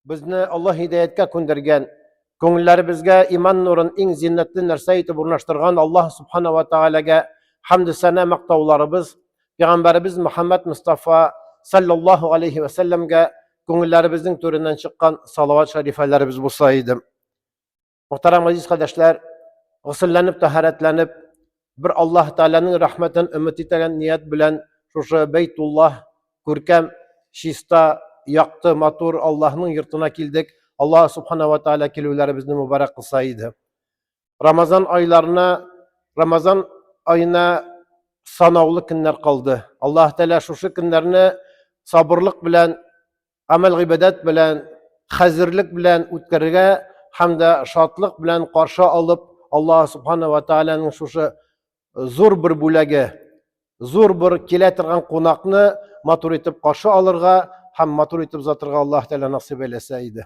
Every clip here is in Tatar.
Безне Аллаһ һидаяткә күндергән, күңелләребезгә иман нурын иң зиннәтле нәрсә итеп урнаштырган Аллаһ Субхана ва Тәгаләгә хәмдү сәнә мактауларыбыз, Пәйгамбәребез Мөхәммәд Мостафа саллаллаһу алейхи ва сәлләмгә күңелләребезнең түреннән чыккан салават шәрифәләребез булса иде. Мөхтәрәм газиз кардәшләр, госелләнеп, тәһарәтләнеп, бер Аллаһ Тәгаләнең рәхмәтен өмет итәгән ният белән шушы Бәйтуллаһ күркәм, чиста, якты, матур Аллаһның йортына килдек. Аллаһ Субхана ва Тәгалә килүләребезне мөбарәк кылса иде. Рамазан айларына, Рамазан аена санаулы көннәр калды. Аллаһ Тәгалә шушы көннәрне сабырлык белән гамәл-гыйбадәт белән, хәзерлек белән үткәрергә һәм дә шатлык белән каршы алып, Аллаһ Субхана ва Тааляның шушы зур бер бүләге, зур бер килә торган кунакны матур итеп каршы алырга һәм матур итеп озатырга Аллаһ Тәгалә насыйп әйләсә иде.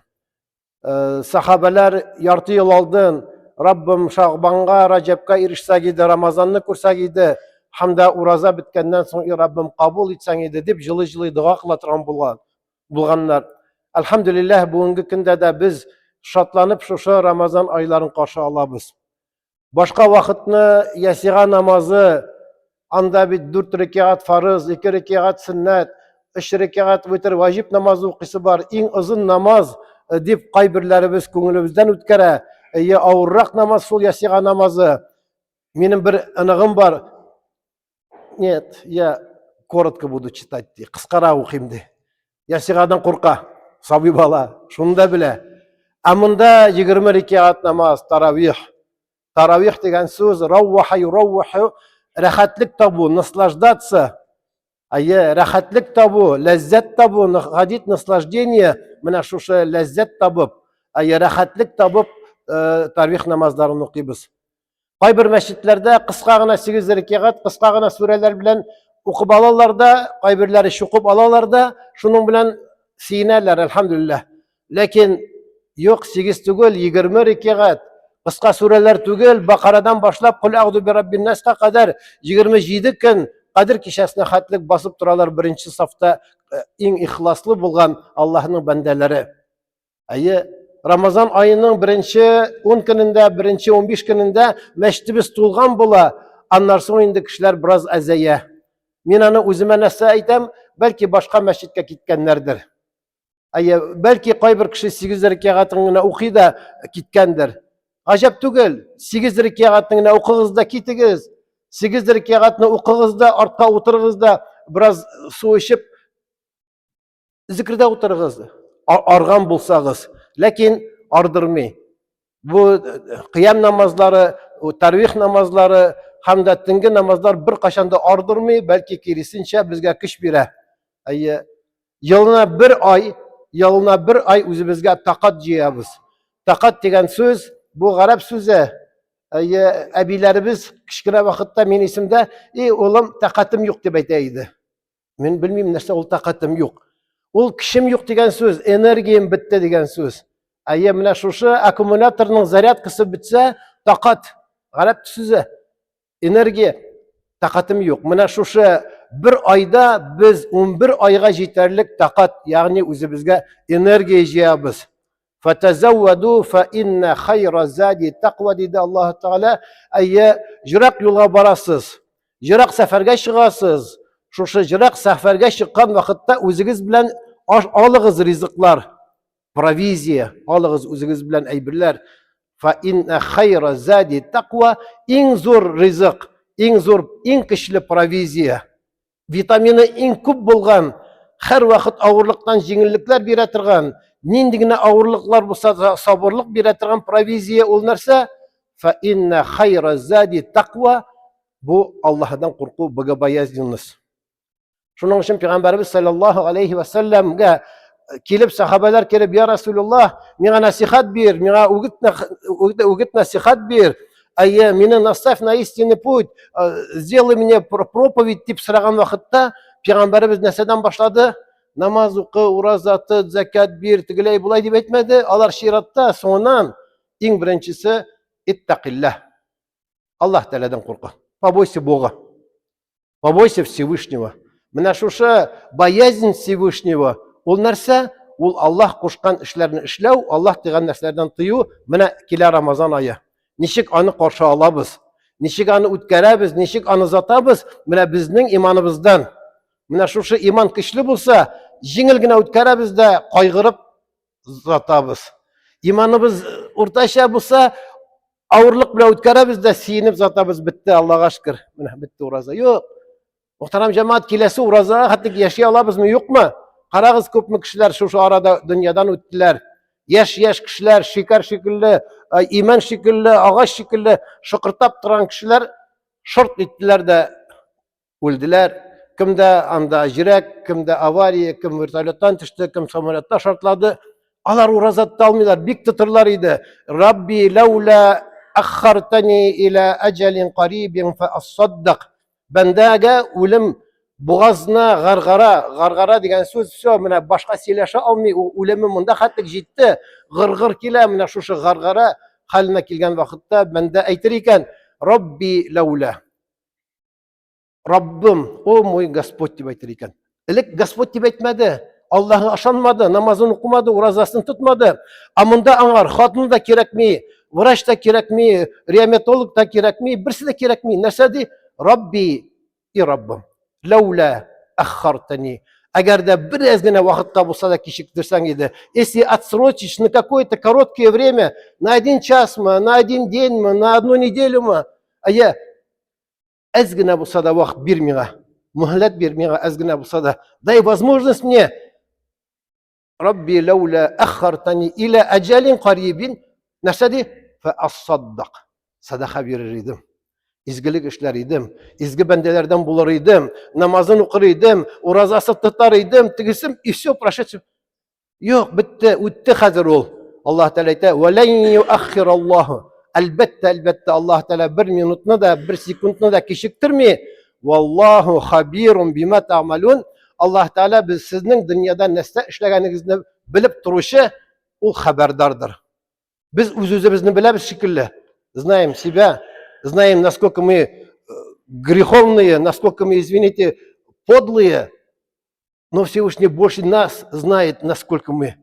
Сахабәләр ярты ел алдын Раббым Шагбанга, Раҗәпкә ирешсәк иде, Рамазанны күрсәк иде, һәм дә ураза беткәннән соң, и Раббым, кабул итсәң иде, дип җылый-җылый дога кыла торган булган, булганнар. Әлхәмдүлилләһ, бүгенге көндә дә без шатланып шушы Рамазан айларын каршы алабыз. Башка вакытны ясига намазы, анда бит дүрт рәкәгать фарыз, ике рәкәгать сөннәт, өч рәкәгать витр ваҗиб намазы укыйсы бар. Иң озын намаз э, дип кайберләребез күңелебездән үткәрә. Әйе, авыррак намаз шул ясига намазы. Минем бер оныгым бар. Нет, я коротко буду читать, ди. Кыскарак укыйм, ди. Ясигадан курка, сабый бала, шуны да белә. Ә монда 20 рәкәгать намаз, таравих. Таравих дигән сүз равваха юравваху рәхәтлек табу, наслаждаться. Әйе, рәхәтлек табу, ләззәт табу, гадит наслаждение, менә шушы ләззәт табып, әйе, рәхәтлек табып, э, таравих намазларын укыйбыз. Кайбер мәчетләрдә кыска гына 8 рәкәгать, кыска гына сүрәләр белән укып алалар да, кайберләре чукып алалар да, шуның белән сөенәләр, әлхәмдүлилләһ. Ләкин юк, 8 түгел, 20 рәкәгать, кыска сүрәләр түгел, Бакарадан башлап Кул әгъду би раббин наска кадәр 27 көн Кадер кичәсенә хәтлек басып торалар беренче сафта э, иң ихласлы булган Аллаһның бәндәләре. Әйе, Рамазан аеның беренче 10 көнендә, беренче 15 көнендә мәчетебез тулган була, аннан соң инде кешеләр бераз әзәя. Мин аны үземә нәрсә әйтәм, бәлки башка мәчеткә киткәннәрдер. Әйе, бәлки кайбер кеше 8 рәкәгатен генә укый да киткәндер. Гаҗәп түгел, 8 рәкәгатен генә укыгыз да китегез. 8 рәкәгатьне укыгыз да, артка утырыгыз да, бераз су эчеп, Зикердә утырыгыз, арган булсагыз, ләкин ардырмый. Бу э, кыям намазлары, тарвих намазлары һәм дә төнге намазлар бер кашан да ардырмый, бәлки киресенчә безгә көч бирә. Әйе, елына бер ай, елына бер ай үзебезгә такат җыябыз. Такат дигән сүз бу гарәп сүзе. Әйе, әбиләребез кечкенә вакытта мин исемдә, "И улым, такатым юк" дип әйтә иде. Мин белмим, нәрсә ул тәкатем юк. Ул көчем юк дигән сүз, энергиям бетте дигән сүз. Әйе, менә шушы аккумуляторның зарядкасы бетсә, тәкат, гарәп сүзе, энергия, тәкатем юк. Менә шушы бер айда без 11 айга җитәрлек тәкат, ягъни үзебезгә энергия җыябыз. Фатазавваду фа инна хайра зади тақва диде Аллаһ Тәгалә. Әйе, җырак юлга барасыз, җырак сәфәргә чыгасыз. Шушы җырак сәфәргә чыккан вакытта үзегез белән аш алыгыз ризыклар, провизия, алыгыз үзегез белән әйберләр. Фа инна хайра зади тақва иң зур ризык, иң зур, иң көчле провизия. Витамины иң күп булган, һәрвакыт авырлыктан җиңеллекләр бирә торган, нинди генә авырлыклар булса да сабырлык бирә торган провизия ул нәрсә? Фа инна хайра зади тақва бу Аллаһдан курку, богобоязненность. Шуның өчен пәйгамбәрбез саллаллаһу алейхи ва сәлләмгә килеп сахабалар килеп, я Расулуллаһ, миңа насихат бир, миңа үгет үгет насихат бир. Әйе, мине наставь на истинный путь, сделай мне проповедь дип сораган вакытта пәйгамбәребез нәрсәдән башлады? Намаз укы, ураза тот, закят бир, тегеләй болай дип әйтмәде. Алар чиратта, соңыннан иң беренчесе иттакилләһ. Аллаһ Тәгаләдән куркы. Побойся Бога. Побойся Всевышнего. Менә шушы боязнь Всевышнего, ул нәрсә? ул Аллаһ кушкан эшләрне эшләү, Аллаһ тыйган нәрсәләрдән тыю. Менә килә Рамазан ае. Ничек аны каршы алабыз? Ничек аны үткәрәбез? Ничек аны озатабыз? Менә безнең иманыбыздан. Менә шушы иман көчле булса, җиңел генә үткәрәбез дә, кайгырып озатабыз. Иманыбыз уртача булса, авырлык белән үткәрәбез дә, сөенеп озатабыз. Бетте, Аллага шөкер. Менә бетте ураза. Юк. Мөхтәрәм җәмәгать, киләсе уразага хәтлек яши алабызмы, юкмы? Карагыз, күпме кешеләр шушы арада дөньядан үттеләр. Яшь-яшь кешеләр, шикәр шикелле, имән шикелле, агач шикелле шыкыртап торган кешеләр шорт иттеләр дә үлделәр. Кемдә анда җирәк, кемдә авария, кем вертолеттан төште, кем самолетта шартлады. Алар ураза тота алмыйлар, бик тотырлар иде. Рабби ләүлә аххартани иля әҗәлин карибин фа ассаддак. Бәндәгә үлем бугазына гаргара, гаргара дигән сүз, все, менә башка сөйләшә алмый, ул үлеме монда хәтлек җитте, гыр-гыр килә, менә шушы гаргара хәленә килгән вакытта бәндә әйтер икән, Рабби ләүлә. Раббым, о мой Господь дип әйтер икән. Элек Господь дип әйтмәде, Аллаһы ышанмады, намазын укымады, уразасын тотмады. Ә монда аңар хатын да кирәкми, врач та кирәкми, реаниматолог та кирәкми, берсе дә кирәкми. Нәрсә ди? Рабби, и Раббым, ләүлә аххартани. Әгәр дә бераз генә вакытка булса да кичектерсәң иде. Если отсрочишь на какое-то короткое время, на один час мы, на один день мы, на одну неделю мы, а я әз генә булса да вакыт бир миңа, мөһләт бир миңа әз генә булса да, дай возможность мне. Рабби ләүлә әххартани иля әҗәлин карибин. Нәрсә ди? Фә ассаддак. Садаха бирер идем. Изгелек эшләр идем. Изге бәндәләрдән булыр идем. Намазын укыр идем. Уразасы тотар идем. Тегесем, и все прошедшим. Юк, бетте, үтте хәзер ул. Аллаһ Тәгалә әйтә: "Вәлән юаххираллаһу". Әлбәттә, әлбәттә, Аллаһ Тәгалә бер минутны да, бер секундны да кичектерми. Валлаһу хабирун бима та'малун. Аллаһ Тәгалә без сезнең дөньяда нәрсә эшләгәнегезне белеп торучы, ул хәбәрдардыр. Без үз-үзебезне беләбез шикелле. Знаем себя, знаем, насколько мы греховные, насколько мы, извините, подлые. Но Всевышний больше нас знает, насколько мы.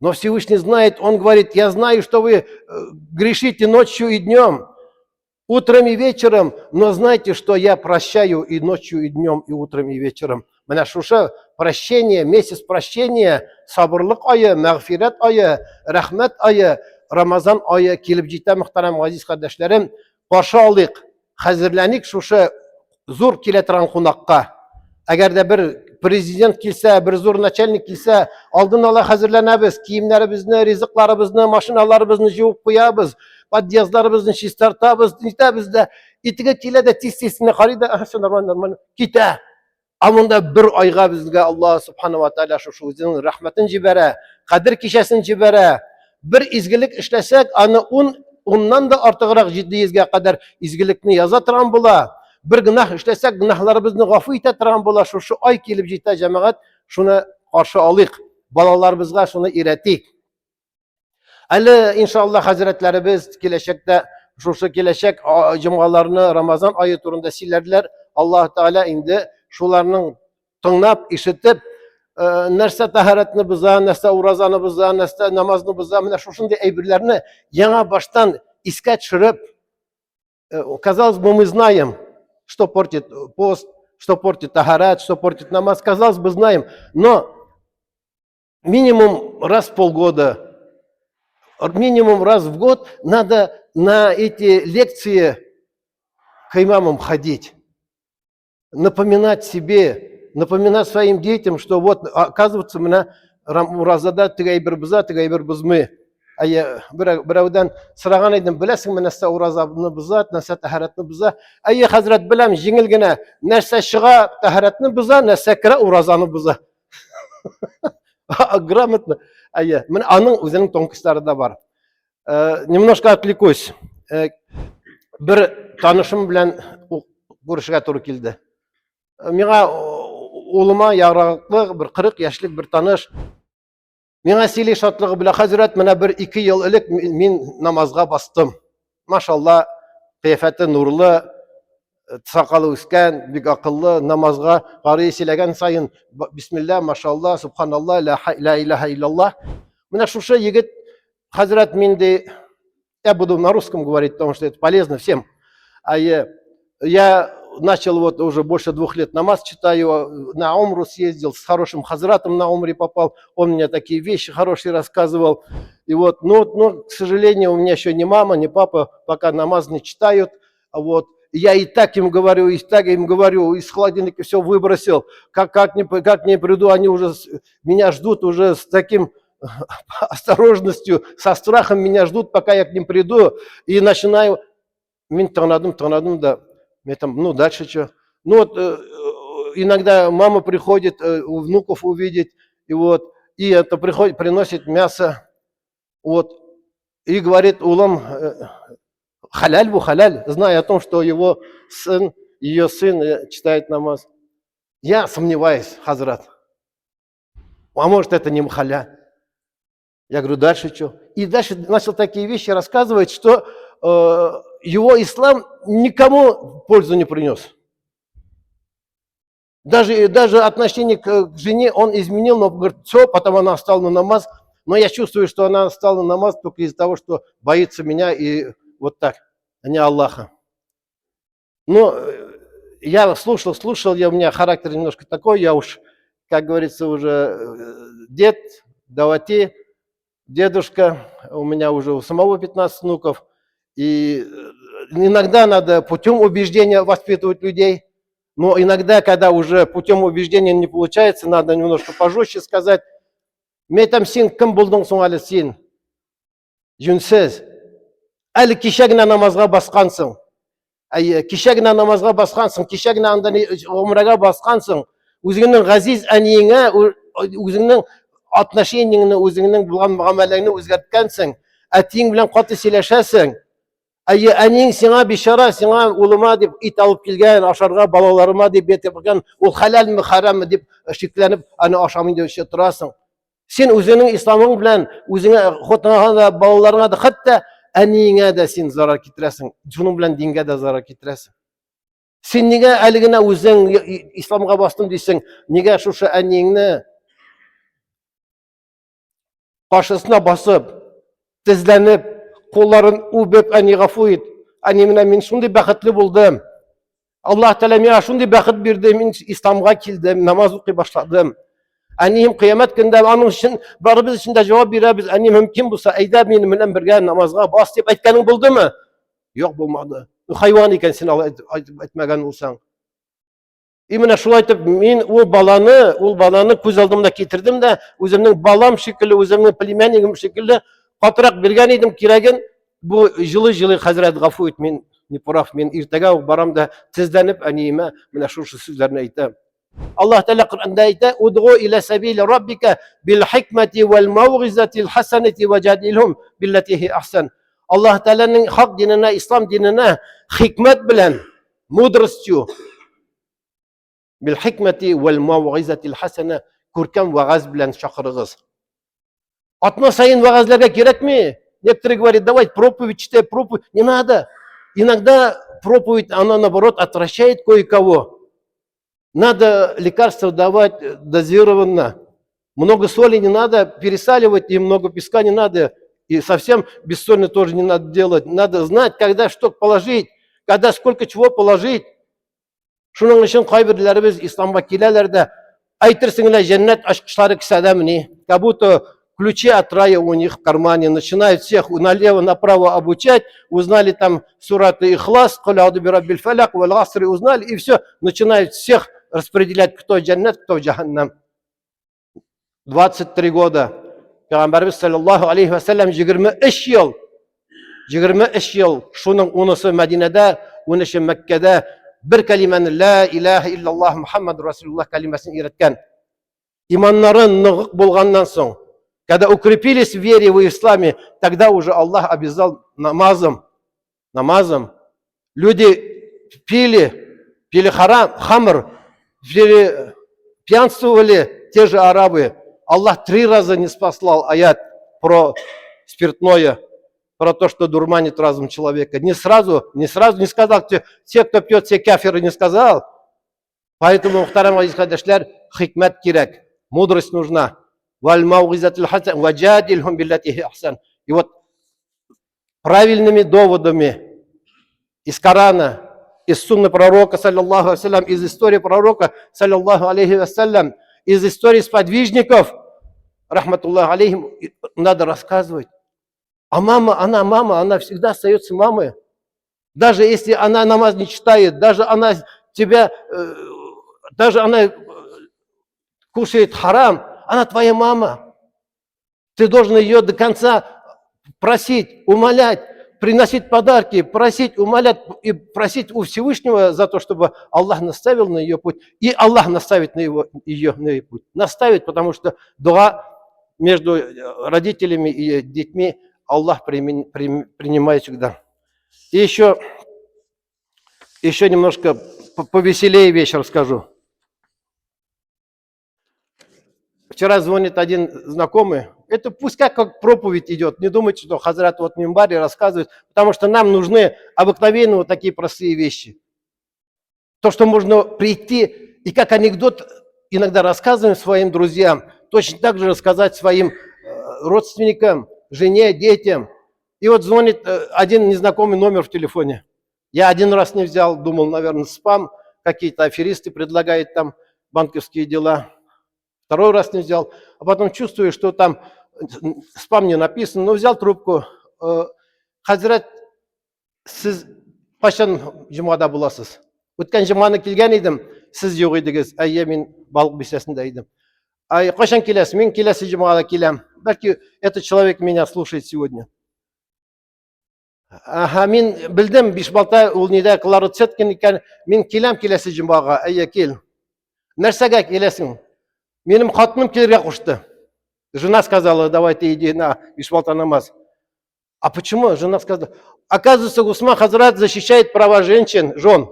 Но Всевышний знает, Он говорит, я знаю, что вы грешите ночью и днем, утром и вечером, но знайте, что я прощаю и ночью, и днем, и утром, и вечером. Менә шушы прощение, месяц прощения, сабырлык ае, мәгъфирәт ае, рәхмәт ае, Рамазан ае килеп җитә, мөхтәрәм газиз кардәшләрем. Каршы алыйк, хәзерләник шушы зур килә торган кунакка. Әгәр дә бер президент килсә, бер зур начальник килсә, алдын ала хәзерләнәбез, киемнәребезне, ризыкларыбызны, машиналарыбызны җуып куябыз, подъездларыбызны чистартабыз, нитәбез дә, итеге килә дә тиз-тиз генә карый да, все нормально, нормально, китә. Ә монда бер айга безгә Аллаһ субхана ва тааля шушы үзенең рәхмәтен җибәрә, кадер кичәсен җибәрә. Бер изгелек эшләсәк, аны ун, уннан да артыграк 700гә кадәр изгелекне яза торган була. Бер гөнаһ эшләсәк, гөнаһларыбызны гафу итә торган була. Шушы ай килеп җитә, җәмәгать, шуны каршы алыйк. Балаларыбызга шуны өйрәтик. Әле, иншалла, хәзрәтләребез киләчәктә шушы киләчәк җомгаларны Рамазан ае турында сөйләрләр. Аллаһ Тәгалә инде шуларның тыңлап, ишетеп, нәрсә тәһарәтне боза, нәрсә уразаны боза, нәрсә намазны боза, менә шушындый әйберләрне яңа баштан искә төшереп, казалось бы, мы знаем, что портит пост, что портит тахарат, что портит намаз, казалось бы, знаем, но минимум раз в полгода, минимум раз в год надо на эти лекции к имамам ходить, напоминать себе, напоминать своим детям, что вот, оказывается, менә уразада теге әйбер боза, теге әйбер бозмый. Әйе, берәүдән сораган идем, беләсеңме, нәрсә уразаны боза, нәрсә тәһарәтне боза? Әйе, хәзрәт, беләм, җиңел генә. Нәрсә чыга, тәһарәтне боза, нәрсә керә, уразаны боза. Грамотно. Әйе, менә аның үзенең тонкостьлары да бар. Немножко отвлекусь. Бер танышым белән күрешергә туры килде. Миңа улыма яраклы бер 40 яшьлек бер таныш миңа сөйли шатлыгы белән, хәзрәт, менә бер ике ел элек мин намазга бастым. Машалла, кыяфәте нурлы. Сакалы үскән, бик акыллы, намазга карый сөйләгән саен бисмилла, машалла, субханалла, ла илаһа иллаллах. Менә шушы егет, хәзрәт, мин ди, я буду на русском говорить, потому что это полезно всем. А я начал вот уже больше 2 лет намаз читаю, на умру съездил, с хорошим хазратом на умре попал, он мне такие вещи хорошие рассказывал. И вот, ну, к сожалению, у меня еще ни мама, ни папа пока намаз не читают. Вот. Я и так им говорю, и так им говорю, из холодильника все выбросил. Как не приду, они уже меня ждут уже с таким осторожностью, со страхом меня ждут, пока я к ним приду. И начинаю, мин тыңладым, тыңладым да, мне там, ну, дальше что? Ну, вот, иногда мама приходит, у внуков увидеть, и вот, и это приходит, приносит мясо, вот, и говорит: «Улым, хәләл бу, хәләл», зная о том, что его сын, ее сын читает намаз. «Я сомневаюсь, хазрат. А может, это не хәләл?» Я говорю: «Дальше что?» И дальше начал такие вещи рассказывать, что его ислам никому пользу не принес. Даже отношение к жене он изменил, но говорит, все, потом она встала на намаз. Но я чувствую, что она встала на намаз только из-за того, что боится меня и вот так, а не Аллаха. Но я слушал, слушал, у меня характер немножко такой, я уж, как говорится, уже дед, дәү әти, дедушка, у меня уже у самого 15 внуков. И иногда надо путем убеждения воспитывать людей, но иногда, когда уже путем убеждения не получается, надо немножко пожестче сказать. Мин әйтәм, син кем булдың соң әле син? Юньсез. Әле кичә генә намазга баскансың. Әй, кичә генә намазга баскансың, кичә генә анда гомрәгә баскансың. Үзеңнең газиз әниеңә үзеңнең отношениеңне, үзеңнең булган мөгамәләңне үзгәрткәнсең. Әтиең белән каты сөйләшәсең. Әй, әниең сиңа бичара, сиңа улыма дип ит алып килгән, ашарга балаларыма дип ит килгән, ул хәләлме, хараммы дип шикләнеп, аны ашамыйм дип торасың. Син үзеңнең исламың белән үзеңә, хатыныңа да, балаларыңа да, хәтта әниеңә дә син зарар китерәсең. Шуның белән дингә дә зарар китерәсең. Син нигә әле генә үзең исламга бастым дисең, нигә шушы әниеңне каршысына басып, тезләнеп, кулларын үбеп, әни, гафу ит. Әни, менә мин шундый бәхетле булдым. Аллаһ Тәгалә миңа шундый бәхет бирде, мин исламга килдем, намаз укый башладым. Әнием кыямәт көндә аның өчен барыбыз өчен дә җавап бирәбез. Әни, мөмкин булса, әйдә минем белән бергә намазга бас дип әйткәнең булдымы? Юк, булмады. Ну, хайван икән син алай әйтмәгән булсаң. И менә шулай итеп мин ул баланы күз алдымда китердем дә, үземнең балам шикелле, үземнең племяннигым шикелле катырак биргән идем кирәген. Бу җылый-җылый: «Хәзрәт, гафу ит, мин не прав, мин иртәгә үк барам да тезләнеп әниемә менә шушы сүзләрне әйтәм». Аллаһ Тәгалә Коръәндә әйтә: «Удгу иля сабили раббика бил хикмәти вәл маугизатил хасанати ваҗадилһум биллати хи ахсан». Аллаһ Тәгаләнең хак диненә, ислам диненә хикмәт белән, мудростью, бил хикмәти вәл маугизатил хасана, күркәм вәгазь белән чакырыгыз. Атна саен вәгазьләргә кирәкми. Некоторые говорят: «Давай проповедь читай, проповедь». Не надо. Иногда проповедь, она наоборот отвращает кое-кого. Надо лекарства давать дозированно. Много соли не надо пересаливать, и много песка не надо. И совсем бессольно тоже не надо делать. Надо знать, когда что положить, когда сколько чего положить. Шуның өчен кайберләребез исламга киләләр дә, әйтерсең лә җәннәт ачкычлары кесәдәмени, как будто ключи от рая у них в кармане, начинают всех налево направо обучать, узнали там сураты Ихлас, Куль аъузу би раббил фаляк, валь аср узнали, и все, начинают всех распределять, кто җәннәт, кто җәһәннәм. 23 года. Пәйгамбәребез саллаллаһу алейхи вәсәлләм 23 ел, 23 ел, шуның унысы Мәдинәдә, унөче Мәккәдә бер кәлимәне ла илаһа иллаллаһ Мухаммад Расулуллаһ кәлимәсен өйрәткән. Иманнары ныгык булганнан соң, когда укрепились в вере в исламе, тогда уже Аллах обязал намазом, намазом. Люди пили, пили харам, хамр, пили, пьянствовали те же арабы. Аллах три раза ниспослал аят про спиртное. про то, что дурманит разум человека. Не сразу, не сразу не сказал, те, кто пьет, все кафиры, не сказал. Поэтому, мөхтәрәм газиз кардәшләр, хикмәт кирәк, мудрость нужна. И вот правильными доводами из Корана, из сунны пророка, саллаллаху алейхи, из истории пророка, саллаллаху алейхи вассалям, из истории сподвижников, рахматуллах алейхим, надо рассказывать. А мама, она мама, она всегда остается мамой. Даже если она намаз не читает, даже она тебя, даже она кушает харам, она твоя мама. Ты должен ее до конца просить, умолять, приносить подарки, просить, умолять и просить у Всевышнего за то, чтобы Аллах наставил на ее путь. И Аллах наставит на его, ее на ее путь. Наставит, потому что дуа между родителями и детьми Аллах принимает всегда. И еще немножко повеселее вещь расскажу. Вчера звонит один знакомый. Это пусть как проповедь идет. Не думайте, что Хазрат вот в Мимбаре рассказывает, потому что нам нужны обыкновенные вот такие простые вещи. То, что можно прийти и как анекдот иногда рассказываем своим друзьям, точно так же рассказать своим родственникам, жене, детям. И вот звонит один незнакомый номер в телефоне. Я один раз не взял, думал, наверное, спам, какие-то аферисты предлагают там банковские дела. Второй раз не взял, а потом чувствую, что там спам не написано, но взял трубку. Хәзрәт, сез кайчан җомгада буласыз? Үткән җомганы килгән идем, сез юк идегез. Әйе, мин Балык Бистәсендә идем. Ай, кайчан киләсез? Мин киләсе җомгада киләм. Бәлки, этот человек меня слушает сегодня. Ага, мин белдем, Бишбалта ул нидә Клара Цеткин икән. Мин киләм киләсе җомгага. Әйе, кил. Нәрсәгә киләсең? Минем хатыным килергә кушты. Жена сказала: «Давай ты иди на Бишбалта намаз». А почему? Жена сказала. Оказывается, Гусман Хазрат защищает права женщин, жен.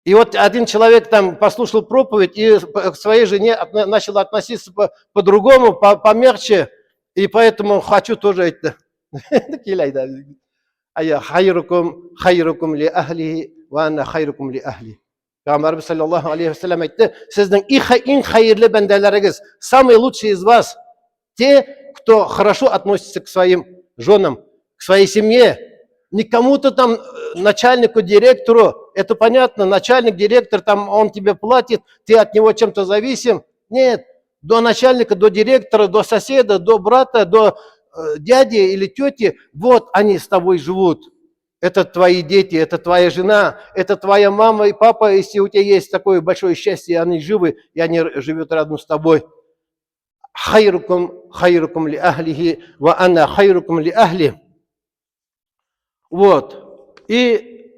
И вот один человек там послушал проповедь и к своей жене начал относиться по-другому, помягче, и поэтому хочу тоже это. خيركم خيركم لأهله وأنا خيركم لأهلي. Пәйгамбәребез саллаллаһу алейхи вәсәлләм әйтте, сезнең иң хәерле бәндәләрегез, самые лучшие из вас, те, кто хорошо относится к своим женам, к своей семье, не кому-то там начальнику, директору, это понятно, начальник, директор, там он тебе платит, ты от него чем-то зависим. Нет, до начальника, до директора, до соседа, до брата, до дяди или тети, вот они с тобой живут. Это твои дети, это твоя жена, это твоя мама и папа, если у тебя есть такое большое счастье, они живы, и они живут рядом с тобой. خيركم خيركم لأهله وأنا خيركم لأهلي. Вот. И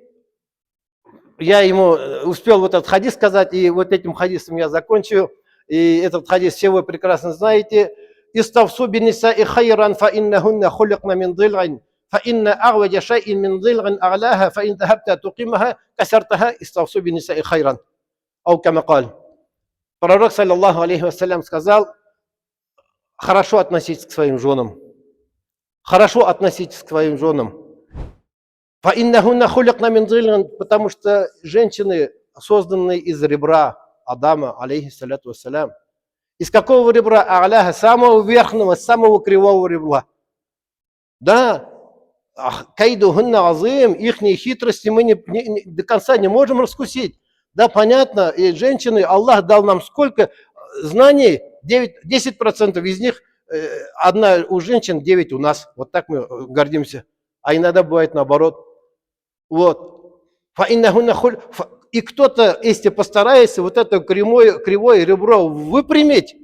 я ему успел вот этот хадис сказать, и вот этим хадисом я закончу. И этот хадис все вы прекрасно знаете. استوصوا بالنساء خيرا فإنهن خلقن من ضلع فإن أعوج شيء من ضلع أعلاها فإن ذهبت تقيمها كسرتها استوصوا بالنساء خيرا. أو كما قال. Пророк, саллаллаху алейхи вассалям, сказал: хорошо относитесь к своим женам. Хорошо относитесь к своим женам. فإنهن خلقن من ضلع, потому что женщины созданы из ребра Адама, алейхиссалату вассалям. Из какого ребра? أعلاها, самого верхнего, самого кривого ребра. Да, كيدهن عظيم, их хитрости мы не, до конца не можем раскусить. Да, понятно, и женщины, Аллах дал нам сколько знаний, 9, 10% из них, одна у женщин, 9 у нас. Вот так мы гордимся. А иногда бывает наоборот. Вот. И кто-то, если постарается вот это кривое ребро выпрямить,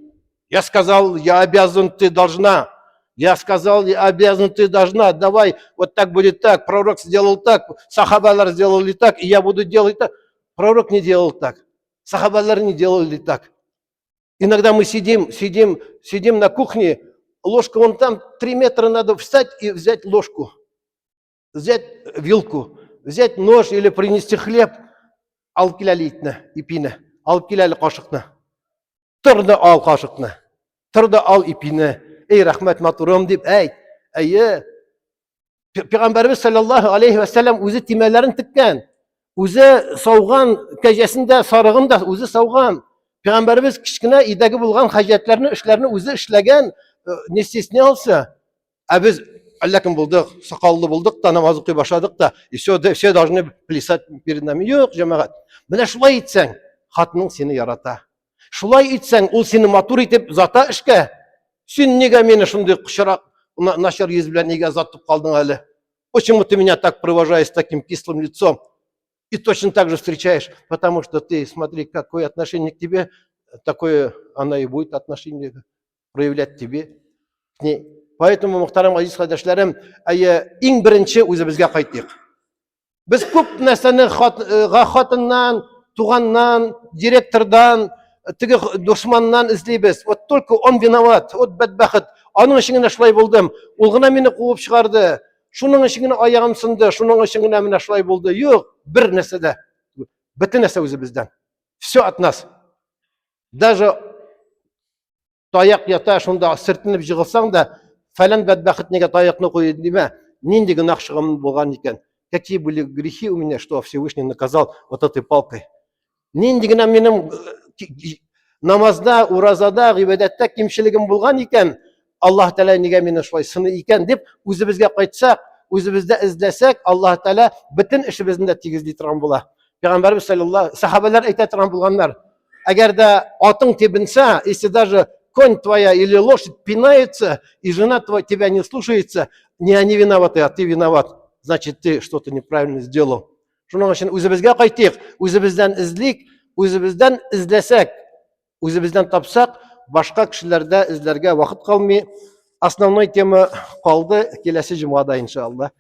я сказал, я обязан, ты должна. Я сказал, я обязан, ты должна. Давай, вот так будет так. Пророк сделал так, сахабалар сделали так, и я буду делать так. Пророк не делал так. Сахабалар не делали так. Иногда мы сидим, сидим, сидим на кухне, ложка вон там, 3 метра надо встать и взять ложку, взять вилку, взять нож или принести хлеб. Алып кил әле итне, ипине, алып кил әле кашыкны. Тор да ал кашыкны. Тор да ал ипине. Эй, рәхмәт, матурым дип әйт. Әйе. Пәйгамбәребез саллаллаһу алейхи ва сәлләм үзе тимәләрен теккән, үзе сауган, кәҗәсен дә, сарыгын да үзе сауган. Пәйгамбәребез кечкенә өйдәге булган хаҗәтләрне, эшләрне үзе эшләгән, э, не стеснялся. Ә без әллә кем булдык, сакаллы булдык та, намаз укый башладык та, и все, все должны плясать перед нами. Юк, җәмәгать. Менә шулай итсәң, хатының сине ярата. Шулай итсәң, ул сине матур итеп зата эшкә. Син нигә мине шундый кычрак, начар йөз белән нигә озатып калдың әле? Почему ты меня так провожаешь с таким кислым лицом? И точно так же встречаешь, потому что ты, смотри, какое отношение к тебе, такое она и будет отношение проявлять тебе, к ней. Поэтому, мөхтәрәм газиз кардәшләрем, әйе, иң беренче үзебезгә кайтыйк. Без күп нәрсәне э, хатыннан, туганнан, директордан, теге дошманнан эзлибез. Вот только он виноват, вот бәдбәхет. Аның өчен генә шулай булдым. Ул гына мине куып чыгарды. Шуның өчен генә аягым сынды, шуның өчен генә менә шулай булды. Юк, бер нәрсә дә. Бөтен нәрсә үзебездән. Все от нас. Даже таяк ята, шунда сөртенеп җыгылсаң да, фәлән бәдбәхет нигә таякны куйды димә, нинди гөнаһ чыгым булган икән. Какие были грехи у меня, что Всевышний наказал вот этой палкой. Нинди генә минем э, намазда, уразада, гыйбадәттә кимчелегем булган икән, Аллаһ Тәгалә нигә мине шулай сыный икән дип, үзебезгә кайтсак, үзебездә эзләсәк, Аллаһ Тәгалә бөтен эшебезне дә тигезли торган була. Пәйгамбәрбез саллаллаһу сахабалар әйтә торган булганнар. Әгәр дә атың тибенсә, если даже конь твоя или лошадь пинается, и жена твоя тебя не слушается, не они виноваты, а ты виноват. Значит, ты что-то неправильно сделал. Шуның өчен үзебезгә кайтыйк, үзебездән эзлик, үзебездән эзләсәк, үзебездән тапсак, башка кешеләрдә эзләргә вакыт калмый. Основной тема калды киләсе җомгада, иншалла.